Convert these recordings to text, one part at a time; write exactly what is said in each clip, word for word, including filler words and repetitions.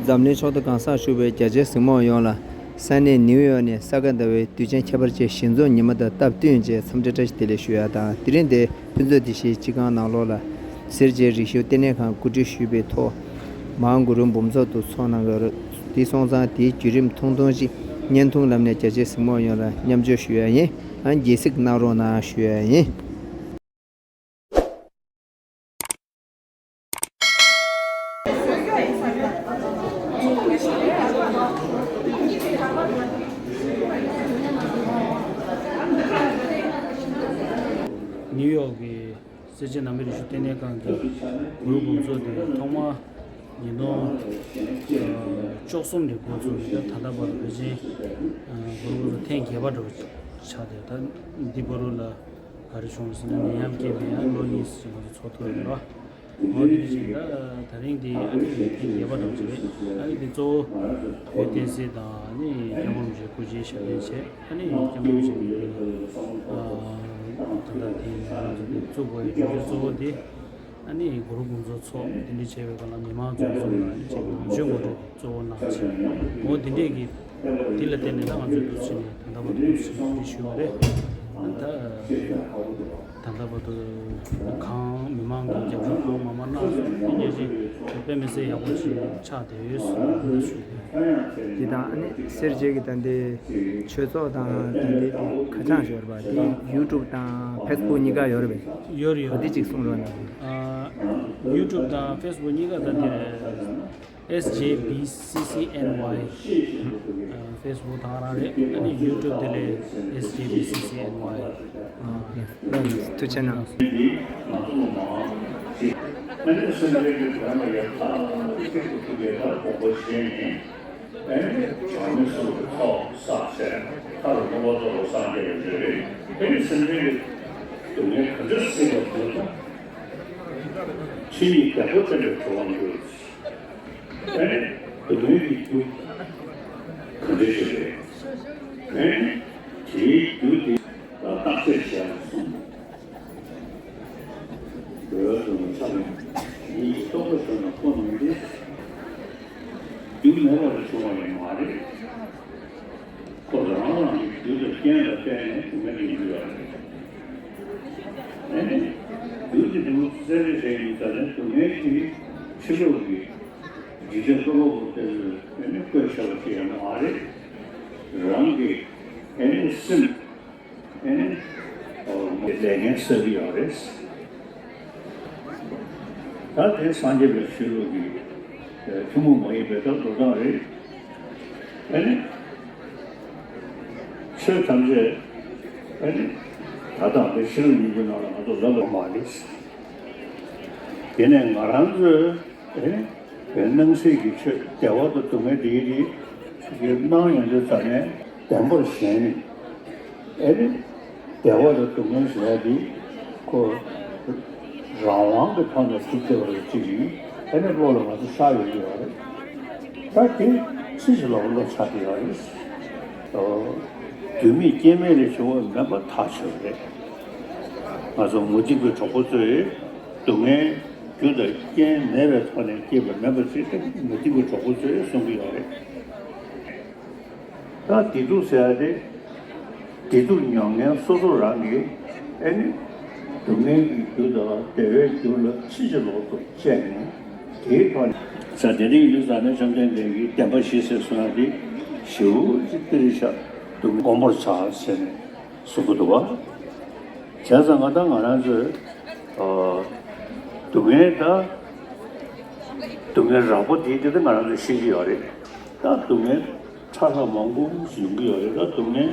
འཛམ་གླིང་ཕྱོགས་མཐའ་གང་སར་བཞུགས་པའི་རྒྱ་ཆེའི་གཟིགས་མོ་བ་ཡོངས་ལ། ས་གནས་ནིའུ་ཡོག་ནས་ས་ག་ཟླ་བའི་དུས་ཆེན་ཁྱད་པར་ཅན་ཞིང་ཚོགས་ཉི་མ་དང་སྟབས་བསྟུན་བྱས་འཚམས་འདྲི་བཀྲ་ཤིས་བདེ་ལེགས་ཞུ་ཡ་དང་། དེ་རིང་འདིར་ཕུན་ཚོགས་བདེ་ཆེན་སྤྱི་ཁང་ནང་ལོགས་ལ། སེར་བྱེས་རིག་གཞུང་ལྟེ་གནས་ཁང་གོ་སྒྲིག་ཞུས་པའི་ཐོག་མར་གུ་རུ་འབུམ་ཚོགས་འདུ་འཚོགས་གནང་གི་ཡོད་རེད། དེ་སོང་ཙང་དེའི་བརྒྱུད་རིམ་ཐུང་ཐུང་ཞིག་བརྙན་ཐུང་ལམ་ནས་རྒྱ་ཆེའི་གཟིགས་མོ་བ་ཡོངས་ལ་མཉམ་སྤྱོད་ཞུ་ཡ་ཡིན། ཨ་དགྱེས་གཟིགས་གནང་རོགས་གནང་ཞུ་ཡ་ཡིན། ནིའུ་ཡོག་གི་སེར་བྱེས་ནང་པའི་རིག་གཞུང་ལྟེ་གནས་ཁང་གི་གུ་རུ་འབུམ་ཚོགས་དེ་ཐོག་མར་ཉིས་སྟོང་བཅུ་གསུམ་ནས་འགོ་བཙུགས་ནས་ད་ལྟ་བར་དུ་ཕལ་ཆེར་གུ་རུ་འབུམ་ཚོགས་ཐེངས་བརྒྱད་པ་འདྲ་བོ་ཆགས་བསྡད། ད་འདི་བར་དུ་ལ་ག་རེ་བྱུང་ཟེར་ན། ནད་ཡམས་སྐྱེས་པའི་ཡང་ལོ་གཉིས་ཙམ་ང་ཚོ་འཚོགས་ཐུབ་ཡོད་རེད་པ། འོ་དེ་འདྲ་ཞིག་ད་ད་རིང་འདི་ཨ་ནི་ཐེངས་བརྒྱད་པ་འདྲ་བོ་ཅིག་རེད། ཨ་ནི་འདི་གཙོ་བོ་བོད་བསྟན་སྲིད་དང་ཨ་ནི་སྐྱབས་མགོན་རིན་པོ་ཆེའི་སྐུ་ཕྱྭའི་ཞབས་བརྟན་བྱས། ཨ་ནི་སྐྱབས་མགོན་རིན་པོ་ཆེ་གི་ཨ་ད་ལྟ་དེ་ང་ཚོ་འདི་བཙུགས་པའི་གྲོས་ཆོད་གཙོ་བོ་དེ་ཨ་ནི་གུ་རུ་འབུམ་ཚོགས་འཚོགས། དེ་འདྲ་བྱས་པའི་སྐབས་ལ་མི་མང་ཚོ་འཛོམས་ལ་ཨ་ནི་ཅིག་ནང་ཆོས་ངོ་སྤྲོད་གཙོ་བོ་གནང་བྱས། འོ་དེ་འདྲས་ཀྱི་དེ་ལ་བརྟེན་ནས་ད་ང་ཚོས་འདུག་བྱས་ནས་ད་ལྟ་བར་དུ་འདུག་བྱས་ནས་ཞུས་པ་རེད། ད་ད་ལྟ་བར་དུ་གང་མི་མང་གི་རྒྱབ་སྐྱོར་གང་མང་མང་གནང་སོང་། དེ་ཉིད་ཀྱིས་དཔེ་མི་སྲིད་ཡག་པོ་ཞིག་ཆགས་བསྡད་ཡོད་ཟེར་ཞུ། འདི་དང་ཨ་ནི་སེར་བྱེས་ཀྱི་ད་ལྟའི་ཆོས་ཚོགས་དང་ད་ལྟའི་དེ་ཁ་བྱང་ཞིག་ཡོད་རེད་པ། དེ་ཡུ་ཊུབ་དང་ཕེ་སི་བུག་གཉིས་ཀ་ཡོད་རེད་པས། ཡོད་རེད། ཡོད་རེད། དེ་གཅིག་གསུང་རོགས་གནང་། ཨ་ཡུ་ཊུབ་དང་ཕེ་སི་བུག་གཉིས་ཀ་ད་དེ་རེད། S J B C C N Y། ཨ་ཕེ་སི་བུག་དེ་རང་རེད། ཨ་ནི་ཡུ་ཊུབ་དེ་ལས་S J B C C N Y། ཨ་ཐུགས་རྗེ་གནང་། ཨེ་ནི་སྡུག་བསྔལ་གྱི་རྒྱུ་ག་འདྲ་ཞིག་རེད། ཨེ་ནི་དེའི་རྒྱུ་དེ་བརྟག་དཔྱད་བྱས་ནས་སོང་། འགྲོ་བའི་དོན་ལ་ཆགས་པའི་མི་ཡི་རྟོག་པ་ཤོར་ན་ཁོ་ནང་དུ་རྒྱུ་མེད་པ་ལ་བྱུང་བ་ཡང་མ་རེད། ཁོ་རང་རང་གི་རྒྱུ་དང་རྐྱེན་ལ་བརྟེན་ནས་སྡུག་བསྔལ་དེ་ཡོང་གི་ཡོད་རེད། ཨེ་ནི་རྒྱུ་དེ་འདྲ་བོ་བཙལ་རེས་བྱས་ཡིན་ཙང་ནས་སྡུག་བསྔལ་དེ་ཕྱི་ལོགས་ཀྱི་འཇིག་རྟེན་གཙོ་བོ་དེ་ཚོས་ཨེ་ནི་བཀོད་བཞག་པ་ཅིག་ཡང་མ་རེད། རང་གི་ཨེ་ནི་སེམས་ཨེ་ནི་ལས་ངན་བསགས་ཀྱི་ཡོད་རེད། ད་དེ་སངས་རྒྱས་པའི་ཆོས་ལུགས་ཀྱི་ཐུན་མོང་མ་ཡིན་པའི་ད་འགྲོ་སྟངས་རེད། ཨེ་ནི་ཆོས་ཐམས་ཅད་ཨེ་ནི་ད་ལྟ་བའི་ཕྱི་ལོགས་ཉིད་ཀྱི་ནང་ལ་ང་ཚོ་ལབ་ལ་མ་རེད། དེ་ནས་ང་རང་ཚོས་ཨེ་ནི་སྣང་སྲིད་ཀྱི་ཆོས་བདེ་བ་དང་སྡུག་བསྔལ་འདི་ཡི་རིགས་ཀྱི་སྣང་ཡོང་དུས་ཙམ་ནས་བདེན་པར་ཞེན་ནས་ཨེ་ནི་བདེ་བ་དང་སྡུག་བསྔལ་ཟེར་ཡ་འདི་ཁོ་རང་དབང་གི་ཐོག་ནས་གྲུབ་བསྡད་པ་ཅིག་ཡིན། ཨེ་ནི་བློ་ལ་ང་ཚོ་ཤར་ཡོང་གི་ཡོད་རེད། ད་དེ་ཕྱིན་ཅི་ལོག་གི་བློ་ཆགས་ཀྱི་ཡོད་རེད། རྒྱུ་མེད་རྐྱེན་མེད་ལས་བྱུང་བ་མེད་པ་ཐག་ཆོད་རེད། ང་ཚོ་མུ་སྟེགས་པའི་གྲོགས་པོ་ཚོས་སྡུག་བསྔལ་རྒྱུ་དང་རྐྱེན་མེད་པའི་ཐོག་ནས་སྐྱེས་པ་མེད་པ་ཞིག་ཏུ་མུ་སྟེགས་པའི་གྲོགས་པོ་ཚོས་གསུང་གི་ཡོད་རེད། ད་བདེ་སྡུག་ཟེར་ཡ་དེ་བདེ་སྡུག་མྱོང་མཁན་སོ་སོ་རང་གིས་ཨེ་ནི་སྡུག་བསྔལ་གྱི་རྒྱུ་དང་བདེ་བའི་རྒྱུ་ལ་ཕྱིན་ཅི་ལོག་ཏུ་དཔྱད་ནས་དེའི་ཐོག་ནས་བྱ་དེ་རིང་ཡིན་ཙང་ནས་བཅོམ་ལྡན་འདས་ཀྱིས་བདེན་པ་བཞི་ཟེར་གསུངས་ཡ་དེ་ཞེ་པོ་ཅིག་ཏི་རི་ཤ་སྡུག་བསྔལ་སྒོམ་པར་བྱ་ཟེར་ནས་གསུང་གི་འདུག་བ། བྱས་ཙང་ང་དང་ང་རང་ཚོས་ཨ་སྡུག་བསྔལ་དང་སྡུག་བསྔལ་རགས་པ་དེ་དེ་ད་ང་རང་ཚོས་ཤེས་ཀྱི་ཡོད་རེད། ད་སྡུག་བསྔལ་ཕྲ་ལྷག་མང་པོ་ཞིག་ཡོང་གི་ཡོད་རེད། ད་སྡུག་བསྔལ་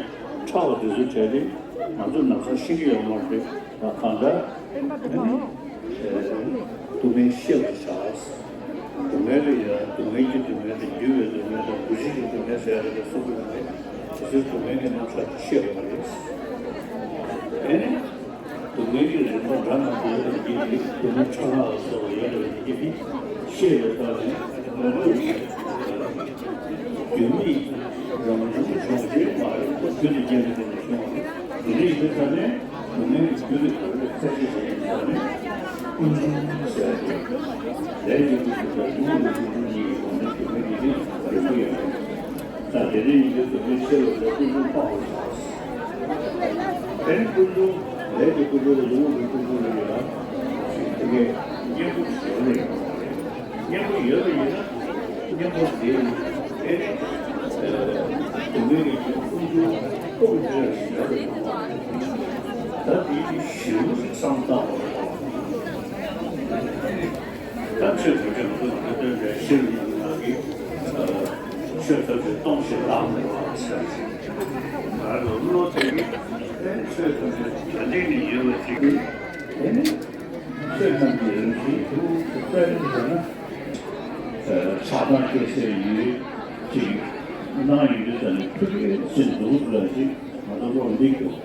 ཕྲ་བ་དེ་ཚོའི་གྲས་དེ་ང་ཚོས་ན་ཚ་ཤེས་ཀྱི་ཡོད་མ་རེད། ད་གང་ལྟར་སྡུག་བསྔལ་ཤེས་པར་བྱ། སྡུག་བསྔལ་ལ་ཡང་སྡུག་བསྔལ་གྱི་སྡུག་བསྔལ་དང་། འགྱུར་བའི་སྡུག་བསྔལ་དང་། འབུ་སྲིན་གྱི་སྡུག་བསྔལ་ཟེར་ཡ་དེ་འདྲ་གསུང་གི་ཡོད་རེད། དེ་ཚོའི་སྡུག་བསྔལ་གྱི་རྣམ་གཞག་ཤེས་པ་རེད། ཨེ་ནི། སྡུག་བསྔལ་གྱི་རིམ་པ་འདྲ་མི་འདྲ་ཡོད་པ་ཡིན་གྱི། སྡུག་བསྔལ་ཕྲ་རགས་ལ་སོགས་པ་ཡོད་པ་ཡིན་གྱི། ཤེས་པའི་ཐོག་ནས་རྒྱུ་མེད་རང་བྱུང་བྱུང་བ་ཞིག་མ་རེད། རྒྱུ་དང་རྐྱེན་ལ་བརྟེན་ནས་བྱུང་བ་རེད། དེ་འདྲ་ཡིན་དུས་ཙམ་ནས་སྡུག་བསྔལ་གྱི་རྒྱུ་དེ་ག་རེ་རེད་བཙལ་འབྱེད་བྱེད་ཡིན་ཙང་ནས། ཀུན་འབྱུང་ཟེར་ཡ་དེ་ལས་ཀྱི་ཀུན་འབྱུང་དང་ཡུལ་གྱི་ཀུན་འབྱུང་གཉིས་ཀྱི་སྒོ་ནས་སྡུག་བསྔལ་གྱི་རིགས་ དེ་རིང་ཡིན་དུས་དུས་ཆེ་བའི་ལས་ཀུན་འབྱུང་དཔག་པར་བྱ། དེ་ནི་ཀུན་འབྱུང་ལས་ཀྱི་ཀུན་འབྱུང་ལ་ཡུལ་དབང་གི་ཀུན་འབྱུང་ལ་ཡོད་ལ། དེ་ནི་གཉེན་པོ་ཞེས་པ་ཡོད་པ་རེད། གཉེན་པོ་ཡོད་པ་ཡིན་ན་གཉེན་པོ་དེ་ནི་དེ་ནི་དུ་མའི་རིགས་ཀྱི་ཀུན་འབྱུང་ལྟོ་གོས་ཡོད་པ་ཡིན་ན། ད་དེའི་གཞི་མོ་ཞིག་བསམ་བཏང་བ་རེད། ད་ཆོས་ཐམས་ཅད་ང་ཚོ་ནང་དོན་འདྲ་ཤེས་ཡོན་ནང་གི་ཆོས་ཐམས་ཅད་སྟོང་ཞིང་ལམ་མེ་བ་ཟེར་ཞིང་། ང་ཚོ་བློ་དེ་ནི་ཆོས་ཐམས་ཅད་ཡོན་ཏན་ནི་ཡོད་པ་ཞིག་གིས། དེ་ནི་ཆོས་ཐམས་ཅད་རང་བཞིན་ཐུགས་སུ་གསལ་ཟེར་ན། ཆགས་སྡང་སྐྱེ་སའི་ཡུལ་ཅིག་སྣང་ཡོང་དུས་ཙམ་ནས་ཐུགས་ཀྱི་ཕྱིར་འདུག་ལ་ཞིག་ང་ཚོ་བློ་འདི་འགྱུར།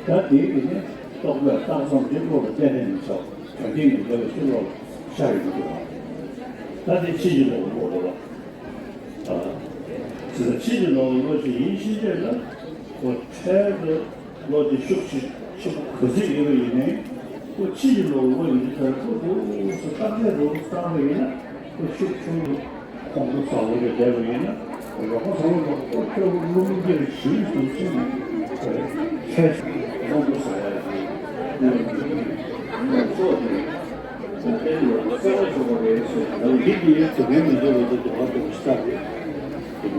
ད་དེའི་གི་ནི་རྟོག་པས་བཏགས་ཙམ་དེ་བློ་ལ་གཏན་ནས་མི་ཆགས། དོན་སྟེང་གི་འགལ་བའི་ཕྱིར་བློ་ལ་ཤར་ཡོང་གི་འདུག་བ། ད་དེ་ཕྱིན་ཅི་ལོག་གི་བློ་རེད་བ། ཨ། དེ་ལྟར་ཕྱིན་ཅི་ལོག་གི་བློ་ཞིག་ཡིན་ཕྱིན་ཆད་ལ། ཁོ་འཕྲལ་དུ་བློ་དེ་ཤུགས་ཆེ་ཆེན་པོ་ག་ཚོད་ཡོད་པ་ཡིན་ནའི། ཁོ་ཕྱིན་ཅི་ལོག་གི་བློ་ཡིན་དུས་ཙང་ཁོ་འདུག་སེ་བརྟག་དཔྱད་འདུག་བཏང་བ་ཡིན་ན་ཁོ་ཤུགས་ཆུང་དུ། ཁོང་ཁྲོ་ཟ་འོ་རེ་བསྡད་པ་ཡིན་ན། རོགས་པ་ཚང་མ་ལ་ཨོ་ཁྱོད་རླུང་རྒྱས་ཞིག་འདུག་ཅེས་ནས་ཁྱེད་ཁོང་ཁྲོ་ཟ་ཡ་ཞིག་གནང་གི་ཡིན། ཁོང་ཚོ་དེ་ད་ལྟའི་ལོ་གསར་བ་བྱུང་བ་རེད་ཟེར་ན་འདི་འདི་དུ་མའི་མི་འདོད་པ་དེ་དུ་བ་དུ་ཤ་རེད།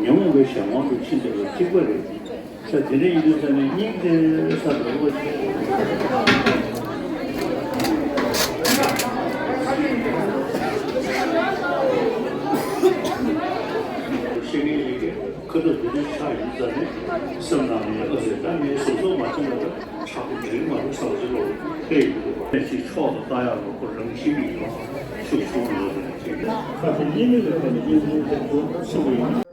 ཉོན་མོངས་པའི་གཞན་དབང་དུ་ཕྱིན་བསྡད་པ་གཅིག་པ་རེད། ས་དེ་འདྲ་ཡིན་དུས་ས་ནས་སྙིང་རྗེ་ས་དང་བློ་ཆེ། ཤེས་ངེས་ཡིན་གྱི་ཁ་ཐུག་དེ་འདྲའི་ཆ་ཡིན་ཙང་ནས་སེམས་ནང་ནས་ཨ་ཟེར་ད་ངས་སོ་སོ་མ་བྱུང་བ་ད་ཆགས་པ་འདྲེན་མ་རུ་ས་ལ་ཅི་ལོ་ཕེ་ཡིན་འདུག་པ་ཕན་ཅིག་ཕྱོགས་ལ་ལྟ་ཡག་ལོ་ཁོ་རང་བཞིན་གྱི་ཡོད་ཤུགས་ཆུང་ཡོད་ཟེར་ནས་ཁྱེད་ཀྱིས་ཁ་ཐུག་གཉིས་མེད་ལ་ཁ་ནས་གཉིས་མེད་དེ་ཚོ་ཆེ་བ་ཡིན།